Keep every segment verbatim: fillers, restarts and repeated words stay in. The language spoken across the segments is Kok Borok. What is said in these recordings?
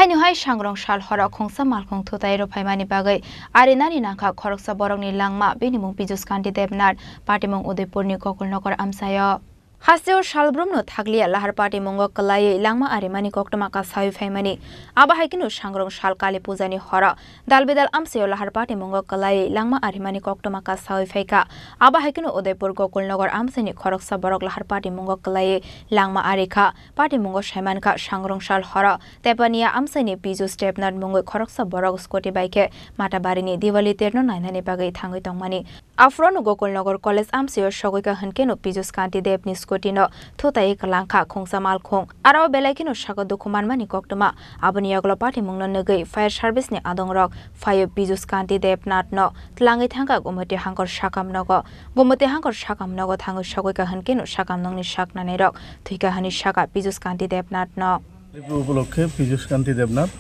Aini hai sangrong sal horo khungsa malkhung thutai rw phaimani bagwi arinani nangkha khoroksa borokni langma, bini mung Pijus Kanti Debnath, patimung Udaipurni Gokulnagar amchaio. Hasteo salbrumno thakliya lahar patimungo kwlaiwi langma arimani koktwma kasawi phaimani. Abo hai kheno sangrong sal Kali Pujani horo dalbidal amchaio lahar patimungo kwlaiwi langma arimani koktwma kasawi phaikha. Abo hai kheno Udaipur Gokulnagar amchaini khoroksa borok lahar patimungo kwlaiwi langma arikha. Patimungo saimankha sangrong sal horo Tepania amchaini Pijus Debnath mungwi khoroksa borok scooty bai khe Matabarini Diwali terno nainani bagwi thangwi tongmani. Aphuru no Gokulnagar College amchaio sogwi ka hwnkhe no Pijus Kanti Debni scooty no thutai kwlangkha khungsa malkhung. Aro belai kheno saka dukhu manmani koktwma. Aboni yagulo patimungno nugwi fire service ni adongrok phaio Pijus Kanti Debnath no twlangwi thangkha Gumoti Hangkor sakam nogo. Gumoti Hangkor sakam nogo thangwi sogwi ka hwnkhe no sakam nokni sak nanairok thwikha hwnwi saka Pijus Kanti Debnath no. Dipu upolokhe Pijus Kanti Debnath,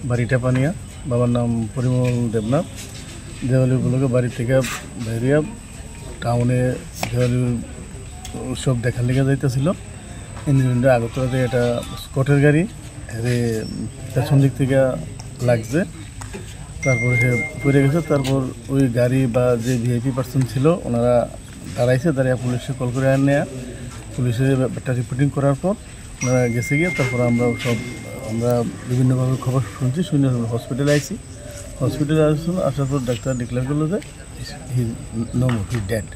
bari Tepania, babar nam Porimol Debnath. Diwali upolokhe bari theke bairia town-e Diwali utsob dekhar lega jaitesilo. Injinda Agartala theke ekta scooter gari, ere pechon dik theke lagje. Tarpor he pore gese, tarpor oi gari ba je V I P person silo, onara daraise, daraiya police-e call kore ane, police-e beta reporting korar por, ওনারা গেছে গিয়ে, তারপর আমরা সব, আমরা বিভিন্নভাবে খবর শুনছি, শুনে আমরা হসপিটালে আইছি। হসপিটালে আসলাম, আসার পর ডাক্তার ডিক্লেয়ার করলো যে হি নো মোর, হি ডেড।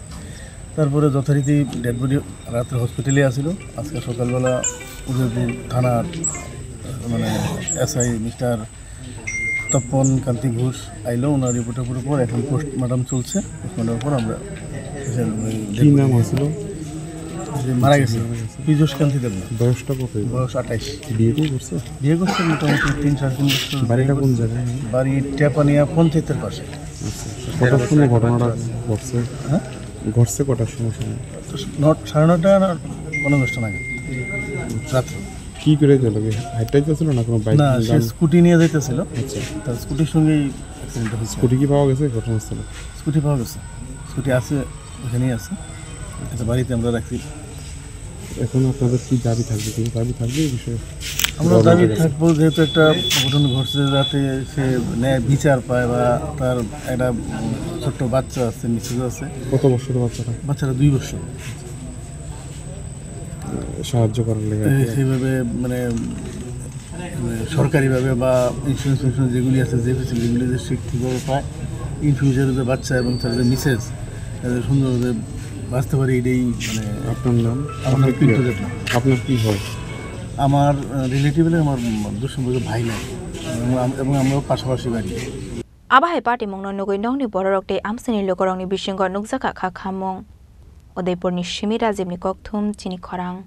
তারপরে যথারীতি ডেড বডি রাত্রে হসপিটালে আসিল। আজকে সকালবেলা উদয়পুর থানার, মানে, এসআই মিস্টার তপন কান্তি ঘোষ আইলো, ওনার রিপোর্টের পর এখন পোস্টমর্টম চলছে। পোস্টমর্টমের পর আমরা কি নাম হয়েছিল? যে মারা গেছে, মারা গেছে। পীযূষ কান্তি দেবনাথ। বয়সটা কত? বয়স আঠাইশ। বিয়ে টিয়ে করছে? বিয়ে করছে মোটামুটি তিন সাড়ে তিন বছর। বাড়িটা কোন জায়গায়? বাড়ি টেপানিয়া পঞ্চায়েতের পাশে। আচ্ছা, আচ্ছা। কটার সময় ঘটনাটা ঘটছে? হ্যাঁ? ঘটছে কটার সময়? সময়? নট-, সাড়ে নটা না পনেরো দশটা নাগাদ রাত্রে। কি করে গেল? কি হাইটে যাচ্ছিল না কোনো বাইক? না, সে গাড়ি? স্কুটি নিয়ে যাইতেছিল। আচ্ছা। তার স্কুটির সঙ্গেই অ্যাক্সিডেন্ট হয়েছে। স্কুটি কি পাওয়া গেছে ঘটনাস্থলে? স্কুটি পাওয়া গেছে, স্কুটি আছে, ওখানেই আছে। এটা বাড়িতে আমরা রাখছি। এখন আপনাদের কি দাবি থাকবে? কোনো দাবি থাকবে এই বিষয়ে? আমরা দাবি থাকবো, যেহেতু একটা অঘটন ঘটছে, যাতে সে ন্যায় বিচার পায় বা তার একটা, উম, ছোট্ট বাচ্চা আছে, মিসেস আছে। কত বছরের বাচ্চাটা? বাচ্চাটা দুই বছর। সাহায্য করার লেগে আর কি। এ, সেইভাবে মানে, মানে সরকারিভাবে বা ইন্স্যুরেন্স, ইন্স্যুরেন্স যেগুলি আছে, যে ফেসিলিটিগুলি যে ঠিক ঠিকভাবে পায়, ইন ফিউচারে যে বাচ্চা এবং তার যে মিসেস, তাদের সুন্দরভাবে বাঁচতে পারে, এটাই মানে। আপনার নাম? আমার নাম আপনার কি পিন্টু হয়? দেবনাথ। আপনার কি হয়? আমার, আহ, রিলেটিভ হলে আমার, উম, দূরসম্পর্কে ভাই নাই এবং আম-, এবং আমরাও পাশাপাশি বাড়ি। Abo hai patimungno nugwi nokni bororok tei amchaini lukurokni bisingo nukjakha kha khamung. Udaipurni simi Rajibni kokthum chini khorang.